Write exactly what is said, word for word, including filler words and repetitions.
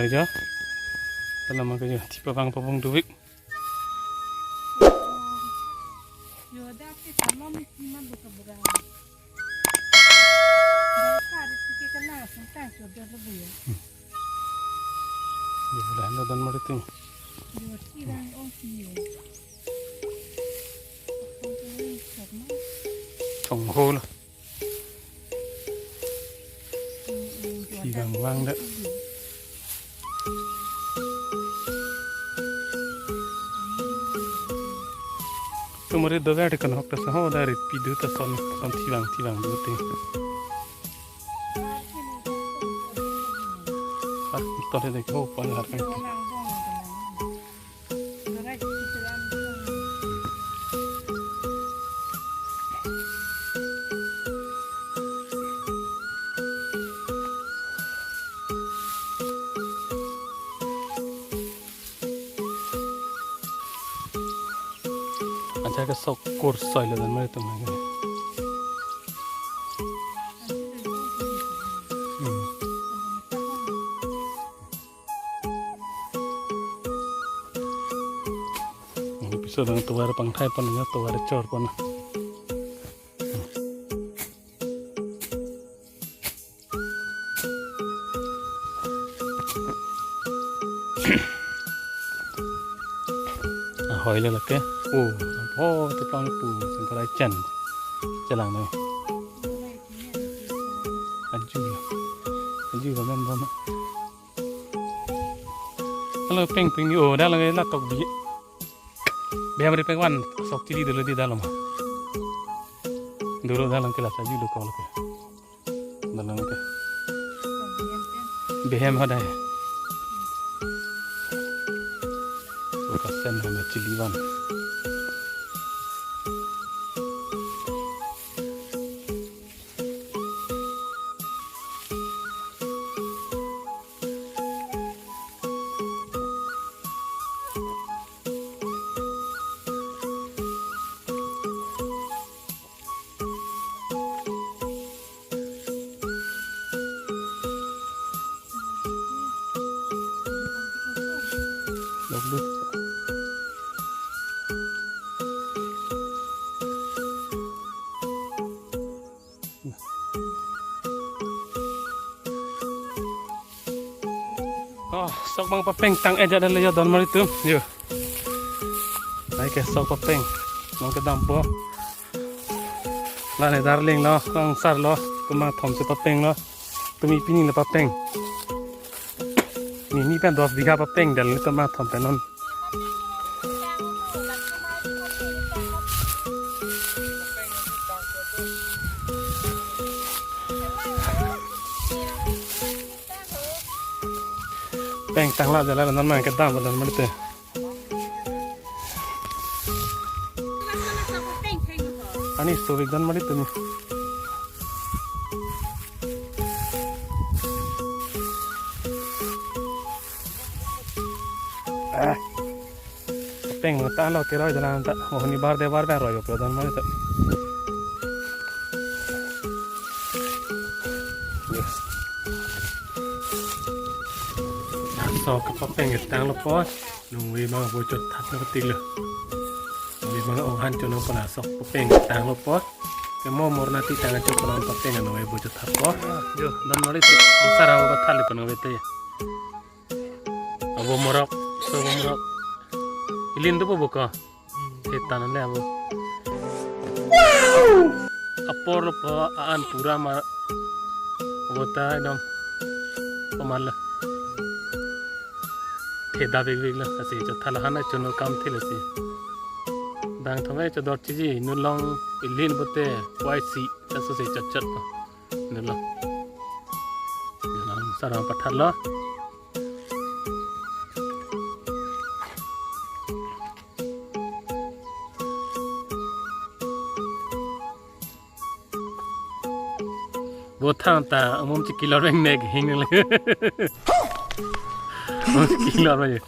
Kejo. Dalam kejo. Tipe bang pabung dubik. Yo, dati talo ni sima buka berang. Dari hari tiga kena sentang sudah lebih ya. Di sebelah anda dan maritim. Yo, tirang oh sio. Chongho lah. Sibang bang dak. Tumari doga de kan hok ta saho dari pidu ta son son sibang sibang dute. Har tore de ho pan har kan. Acha ke sok kur soi le dan mai tum lagi. Hmm. Ini piso dang tovar pangthai pon ya, tovar chor pon. Ah, hoi le lake. Oh, oh, te pang pu, sing korai chen. Chelang ne. Aju. Aju ba men ba ma. Halo peng peng ni, oh, dak lake latok bi. Beham ri peng wan sok chili dolo di dalam. Dolo dalam kelas aju lo kol ke. Dalam ke. Behem hadai. Kasen hame chili wan. Oh, sok bang papeng tang-et jat le yo don maritum. Yo. Ai ke sok papeng. Nong kedampo. Lane darling lo, langsar lo, tum bang thom si papeng lo. Tumi pini le papeng. Nini pen dos bigha papeng dal ni tum bang thom pen non. Peng tanglo jala non mang kedam don mari te. Ani suri don mari te ni. Ah. Peng ta lo keroi dana ta. Oh, ni bar de bar bar roi pradhan mani ta. Yes. Sok ke papeng tanglo po. Nungve bang avo chot thap na katik lo. Nungve bang onghan chonong pala sok papeng tanglo po. Kemo morna ti tang chot pala papeng nungve avo chot thap po. Jo, don mari tu. Sara avo thap le pon nungve te. Avo morok, so avo morok. Ilin tu po buka. Setan le avo. Apor lo po an pura ma. Avo ta ekdom. Pamala. Theda big big la. Asi cho thala hana chono kam thil asi. Dang thong ai cho dor chiji nulong ilin bote. Wai si. Aso si chot chot po. Nulong. Nulong sarang pathat lo. Bothang ta amum chikilor beng nek hing le. Amum chikilor beng.